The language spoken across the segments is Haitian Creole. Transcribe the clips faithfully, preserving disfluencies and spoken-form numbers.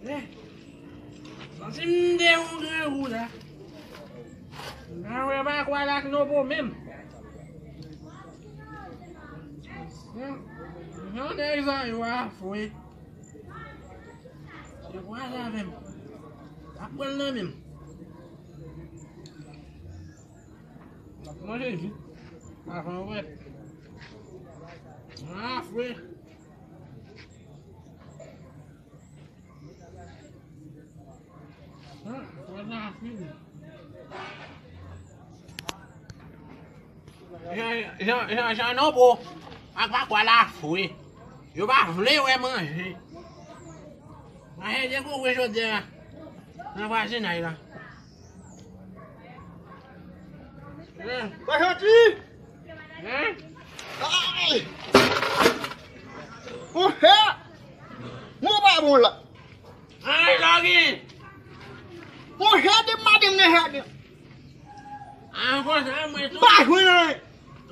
Santi m de yon grangou la. Nan wè pa kwè la k nopo menm. Jan nèg sa yo a fwe. Se kwaze avè m. Ap pran l nan men m. M ap manje vit. Avan w wè. A fwe. Jan, jan, jan, jan non, bro. Ak pa kwa la fwe. Yo pa vle wè manje. Manje dekouvri jodi a. Nan vwazinay la. Hein? Pa janti! Hein? Ay! Monchè! Mwen pa bon la. Ay, Lògi! Monchè, depi maten m nan jaden. An konsa, mwen tou. Pa jwenn anyen.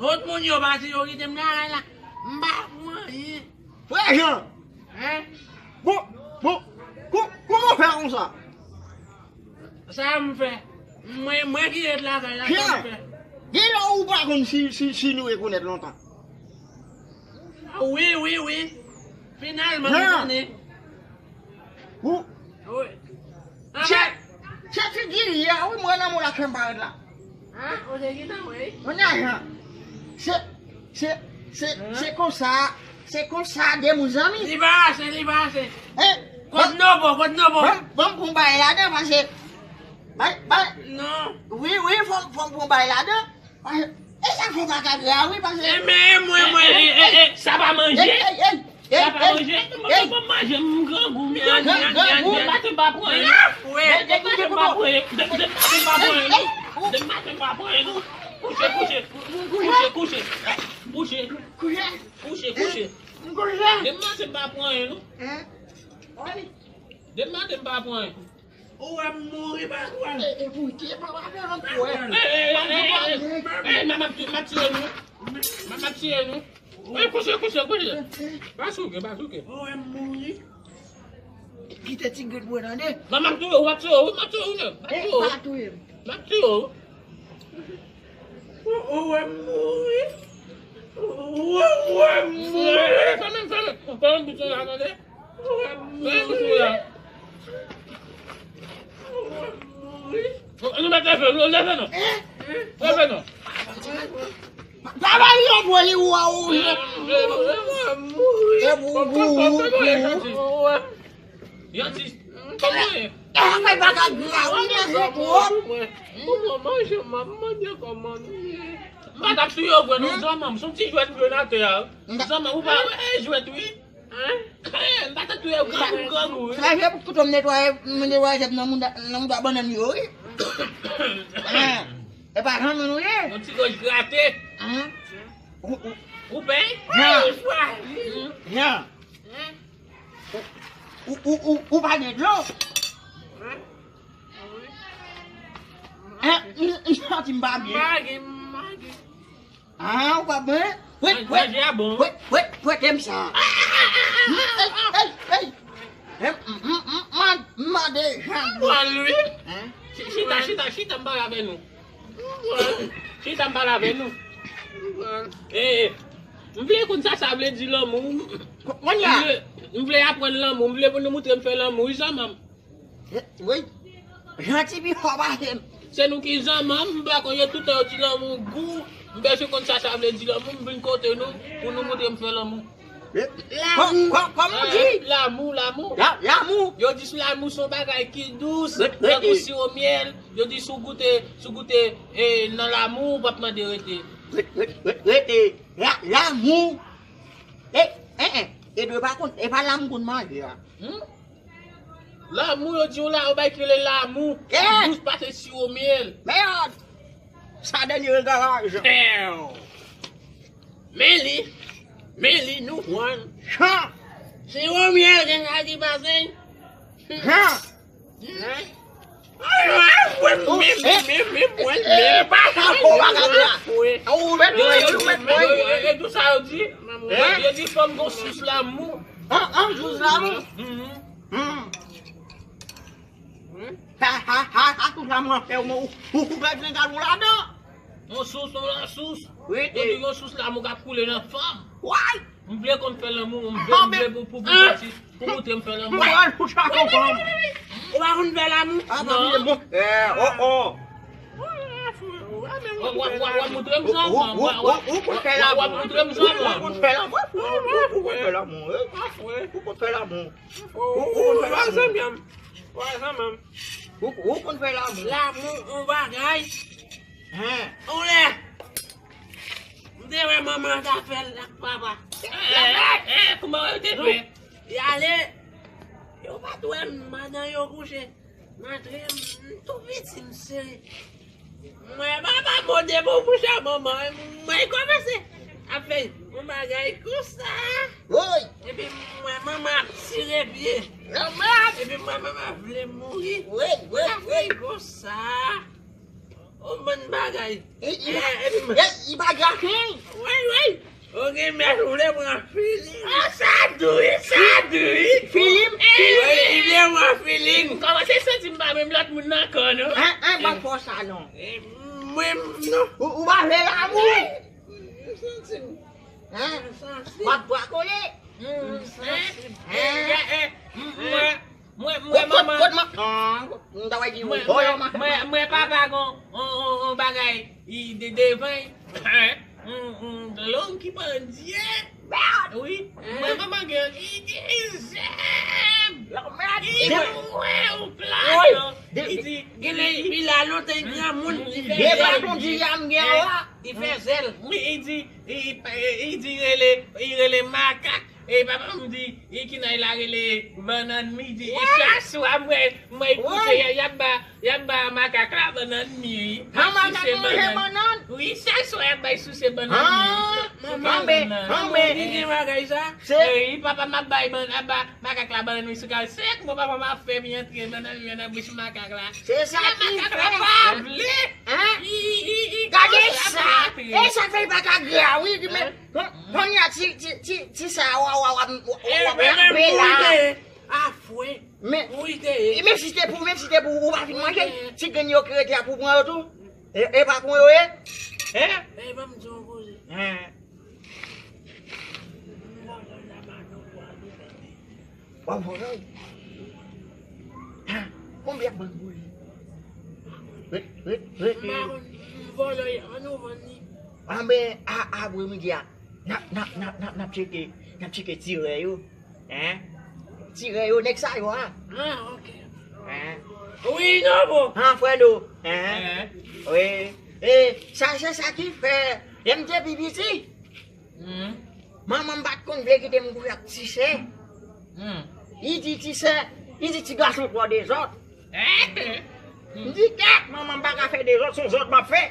Lòt moun yo pati, yo kite m nan kay la. M pa pran anyen. Frè Jan! Hein? Bon, bon, kou-, kouman w fè konsa? Sa m fè? Mwen, mwen ki ret lakay la, sa m fè? Gen lè ou pa konn si, si, si nou rekonèt lontan. Ah, wi, wi, wi. Finalman, m konnen. Ou, wi. Se, se figi li a, wi, mwen nan mou la fè m parèt la. Hein? Ou te gentan wè? Kounye a, Jan. Se, se, se, se konsa, se konsa de moun zanmi. Li pa ase, li pa ase. Hein? Kot nopo, kot nopo? Ban, ban m pran bagay ladan, paske, bay, bay. Non. Wi, wi, fò, fò m pran bagay ladan. Paske, e sa fò pa ka gra, wi, paske. E men, mwen, mwen, e, e, e, sa pa manje? Ey, ey, ey. Sa pa manje? Mwen pa manje, m grangou, m grangou. Depi maten m pa pran anyen. Depi maten m pa pran anyen. Depi maten m pa pran anyen, non. Depi maten m pa pran anyen, non. Kouche, kouche. Kouche, kouche. Kouche. Kouche, kouche. Depi maten m pa pran anyen, non. Depi maten m pa pran anyen. Ou wè m mouri pa kwè. E, e, pou ki pa pa fè anpil wè. Ey, ey, ey, ey, ey, ey, m ap, m ap tiye nou. M ap, m ap tiye nou. Ey, kouche, kouche, kouche. Pa souke, pa souke. Ou wè m mouri. Kite ti grenn bwè tande. Non, m ap touye w, m ap touye w, m ap touye w, m ap touye w. Ey, pa touye m. M ap touye w. Ou, ou wè m mouri. Ou, ou wè m mouri. Fèmen, fèmen. Fèmen bouch ou la, tande. Fèmen bouch ou la. Nou mèt leve, nou leve non. Leve non. Travay yo pou li ou a ou. E pou ou. Yon ti. Kòman ye? E pa ka gra ou manje twòp. Kòman manje, m ap mande kòman nou ye. M pa t ap sou yo vre non, zanmanm, se yon ti jwèt m jwe nan tè a. Zanmanm, ou pa wè jwèt wi. Hein? M pa t ap touye w, grangou, grangou wi. Sa fè pou kouto m netwaye, m netwaye jèb nan mouda, nan mouda bannann yo wi. Hein? E pa janm nou ye. Yon ti gòj grate. Hein? Ou, ou, ou pè? Jan. Jan. Ou, ou, ou, ou pa gen dlo? Hein? M, m santi m pa byen. M pa gen, m pa gen. Ah, ou pa byen? Wait, wait, wait, wait, wait, m sa. Hey, hey, hey. M, m, m, m, m, mande Jan. Bon, lui. Hein? Chi-, chita, chita, chita, m pale avè nou. Chita, m pale avè nou. Eh, eh. M vle konn sa sa vle di lanmou. Ko-, kounye a. M vle, m vle aprann lanmou. M vle pou nou moutre m fè lanmou, wi, zanmanm. Eh, wi. Janti pi fò pase m. Se nou ki zanmanm, m pa konn yo toutan yo di lanmou gou. M bezwen konn sa sa vle di lanmou, m vin kote nou, pou nou moutre m fè lanmou. Kò-, kò-, kòman w di? Lanmou, lanmou. La-, lanmou. Yo di sou lanmou se yon bagay ki dous, tankou siwo myèl. Yo di si w goute, si w goute, eh, nan lanmou, w p ap mande rete. Re-, re-, re-, rete. La-, lanmou. E, eh, eh. E dwe pa konn, e pa lanmou konn manje a. Hmm? Lanmou, yo di w la, yon bagay ki rele lanmou. Ki dous pase siwo myèl. Mèd! Sa dènye regalaj. Men li, men li, nou pran. Jan! Siwo myèl, gen sa ki pase. Jan! Hein? Ay, ay, mwen, men, men, men, men, mwen, men. Pa sa fò, pa gade la. Ou mèt mwen, ou mèt mwen. E tou sa yo di? Yo di fò m gon sous lanmou. An, an, sous lanmou. Hmm. Ha, ha, ha, tout la mwen fè ou, ou, ou, ou pèdi nan galon ladan. Yon sous, yon sous. Wi, e yon sous la mwen k ap koule nan fanm. Why? M vle konn fè lanmou, m vle, m vle pou, pou, pou, pou, pou moutre m fè lanmou. Mwen al pou chak fanm. Ou pa konn fè lanmou? Ah, pa vle bon. Eh, oh, oh. Ou, ou, ou, ou moutre m zanman. Ou, ou, ou, ou konn fè lanmou. Ou moutre m zanman. Ou konn fè lanmou. Ou, ou, ou konn fè lanmou, eh. Ou konn fè lanmou. Ou, ou konn fè lanmou. Ou, ou konn fè lanmou. Ou, ou konn fè lanmou. Lanmou, yon bagay. Hein? Ou lè. M te wè manman ta fè l ak papa. Eh, eh, eh, kòman yo te fè? Y ale. Yo pa t wè m, madan yo kouche. M antre, m tou piti, m sere. Mwen, papa monte pou kouche manman, mwen kòmanse ap fè yon bagay konsa. Woy! Epi mwen, manman ap tire pye. Lanmèd! Epi mwen, manman vle mouri. Woy, woy, woy! Ap fè konsa. Yon bann bagay. E, e, e, e, bagay. Woy, woy. Ou gen mèt ou vle pran filim. Ah, sa dou wi, sa dou wi. Filim, filim. Woy, li vle pran filim. M kòmanse santi m pa menm lòt moun nan kò, non. Hein, hein, ban fò sa, non. E, mwen, non. Ou, ou pa vle lanmou. M santi m. Hein? M santi. W ap bwa kole. M santi. Hein? Eh, eh, eh, m, mwen, Mwen, mwen, manman. Kot, kot, kot, m ta wè di yon vòlò manman. Mwen, mwen, papa gon, on, on, on bagay, i de, devan, on, on long ki pandye. Wi. Mwen, manman gen, i gen zèb. I wè ou plat. I di, genlè, i la lontan, i granmoun, i fè zèl. Gen platon di a m gen la. I fè zèl. Wi, i di, i, i, i di rele, i rele makak. E papa m di, e kinay la rele bannann midi. E chak swa, m wè, m wè, i pouse, y a, y ap ba, y ap ba makak la bannann mi, wi. An, makak manje bannann? Wi, chak swa, y ap bay souse bannann mi. An, anben, anben. Li gen bagay sa? Wi, papa m ap bay bann, ap ba makak la bannann mi sou kal. Sèk mwen, papa m ap fè mi antre bannann mi nan bouch makak la. Se sa ki fè. Makak la pa vle. Hein? Gade sa! E sa fè li pa ka gra, wi, men, kounye a ti, ti, ti, ti sa, wa, wa, wa, w ap rape la. Afwe. Men, men si te pou, men si te pou, ou pa fin manje, ti grenn yo ki rete a pou pran yo tou. E, e pa pou yo ye? Hein? Hein? W ap vòlò? Ha, konbyen ap vann pou li? Ret, ret, ret. M pa konn, m vòlò, ann nou vann li. Anben, a, apre midi a, n ap, n ap, n ap, n ap, n ap tcheke, n ap tcheke tirè yo. Hein? Tirè yo, nèg sa yo a. Ah, ok. Hein? Wi, non, bon. Hein, frè nou? Hein? Wi. E, sa, se sa ki fè, lè m te pi piti, manman m pa t konn vle kite m kouche ak ti sè. Li di ti sè, li di ti gason twò dezòd. M di kèt, manman m pa ka fè dezòd, se yon zòd m ap fè.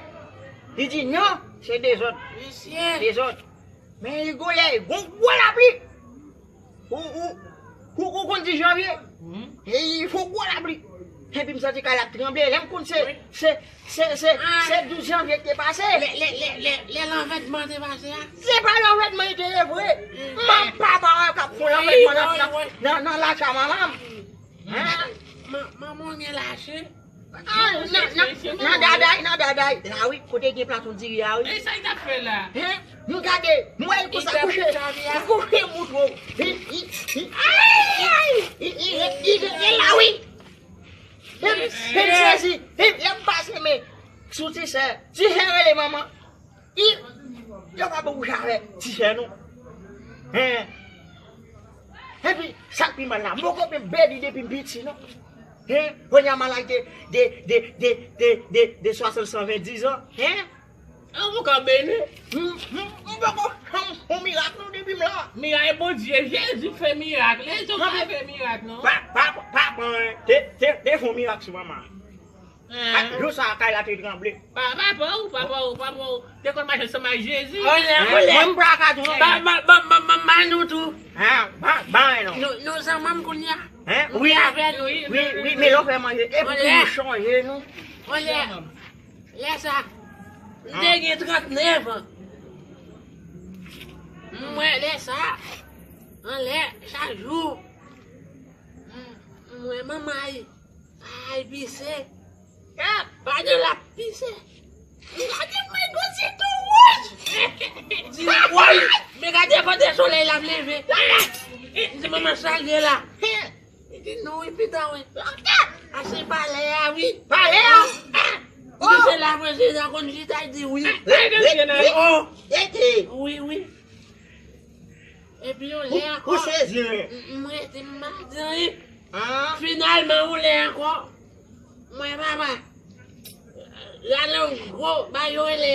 Li di non, se dezòd. Dezòd. Men li gon lè, gon gwo lapli. Ou, ou, ou, ou konn dis janvye? E li fè gwo lapli. Epi m santi kay la ap tranble. Lè m konn se, se, se, se, se douz janvye ki te pase. Lè, lè, lè, lè, lè lanvètman te pase a? Se pa lanvètman li te ye vre. M ap pa ba wè k ap fè lanvètman nan, nan, nan, nan lakay manman m. Hein? Manman w gen lache? Ah, nan, nan, nan daday, nan daday. La wi, kote gen platon diri a wi. E sa li t ap fè la? Hein? Nou gade, m wè l konsa kouche. Kouche mouton. Li, li, li, li rete la wi. Epi m sezi, epi lè m pase men sou ti sè, ti sè rele manman. I, yo pa bon pou jare ti sè nou. Hein? Epi, sa k pi mal la, m poko menm beni depi m piti, non. Hein? Kounye a malay de, de, de, de, de, de, de swasant, san ven, diz an. Hein? An, ou ka beni. M, m, m poko janm fè yon mirak, non, depi m la. Mirak, e Bondye, Jezi fè mirak. Lèzòm pa fè mirak, non. Pa, pa, pa, pa, te, te, te fè yon mirak sou manman. Jou sa a, kay la te tranble. Pa, papa w, papa w, papa w te konn mache ansanm ak Jezi. Mwen, m pa ka di w. Ba, ba, ba, ba, ba, ba nou tou. Ba, ba, non. Nou, nou zanmanm kounye a. Wi, wi, wi, men lè w fè manje, e pou nou chanje, nou. Lè, lè sa, m te gen trannèf an. M wè lè sa, anlè, chak jou, m, m wè manman l. Ay, pise. Pa gen l ap pise. Li gade mwen, gwo zye tou wouj. Di, woy, men gade kote solèy la ap leve. Li di, manman, sa l ye la? Li di, non, wi, pita, wi. A se palè a, wi. Palè a? Li di, se la prezidan konn chita, li di, wi. Rete, rete. Oh. Rete. Wi, wi. Epi yon lè ankò, m rete m pa di anyen. Finalman, yon lè ankò, m wè papa, l al nan gwo bagay yo rele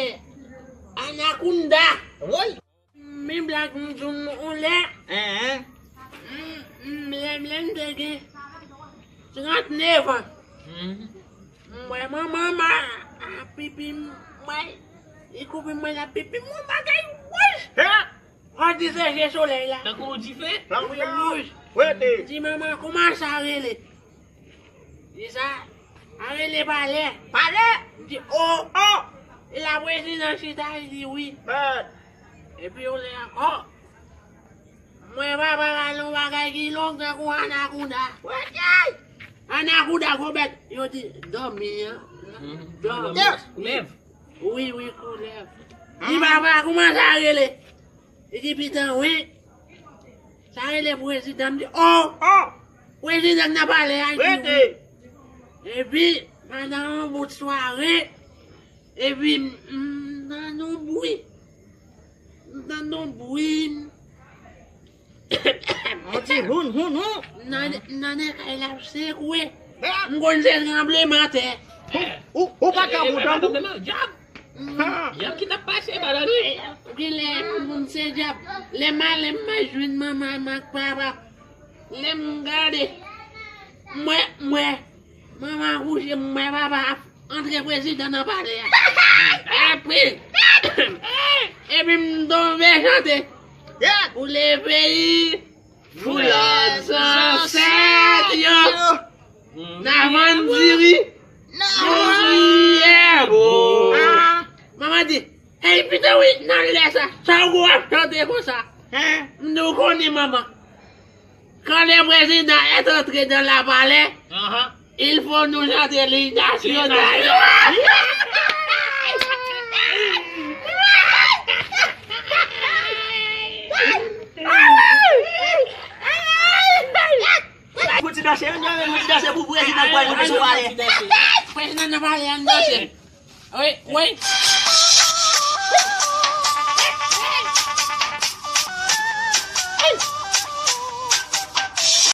anakounda. Woy! Men blag m di w yon lè, m, m, lè, lè m te gen trannnev an. M wè manman m a, a pipi, m wè, li koupe m, mwen ap pipi, m wè bagay wouj. Fò di se je solèy la. Tankou yon dife? Wi, wouj. Di, manman, kouman sa rele? Di sa, a rele palè. Palè? M di, o, o. E la prezidan chita, li di wi. Epi yon lè ankò, m wè papa al nan bagay ki long tankou anakounda. Anakounda, gwo bèt. Yo di, dòmi an. Dòmi. Yes. Wi, wi, koulèv. Di, papa, kouman sa rele? Li di, pitan, wi. Sa rele prezidan. M di, o, o. Prezidan nan palè a, li di, wi. Epi, pandan yon bout sware, epi, m, m, m tann yon bri. M tann yon bri. On ti houn, houn, houn. Nan, nan de kay la ap sekwe. M konn se tranblemanntè. Ou, ou pa ka bout an bout. Dyab ki t ap pase, madanm. Gen lè m konn se dyab. Lè m ale, m al jwenn manman m ak papa. Lè m gade, m wè, m wè manman kouche, m wè papa ap antre prezidan nan palè a. Apre, epi m tonbe chante. Pou le peyi, pou lòt zansèt yo. N a vann diri, diri yè bo. Manman di, ey, pito wi, nan lè sa, sa w gwo ap chante konsa? M di, ou konnen, manman. Quand le président est entré dans la palais, il faut nous chanter l'hymne national. Fouti danse, ann danse, fouti danse pou prezidan pral rive sou palè. Prezidan nan palè, ann danse. Wi, wi.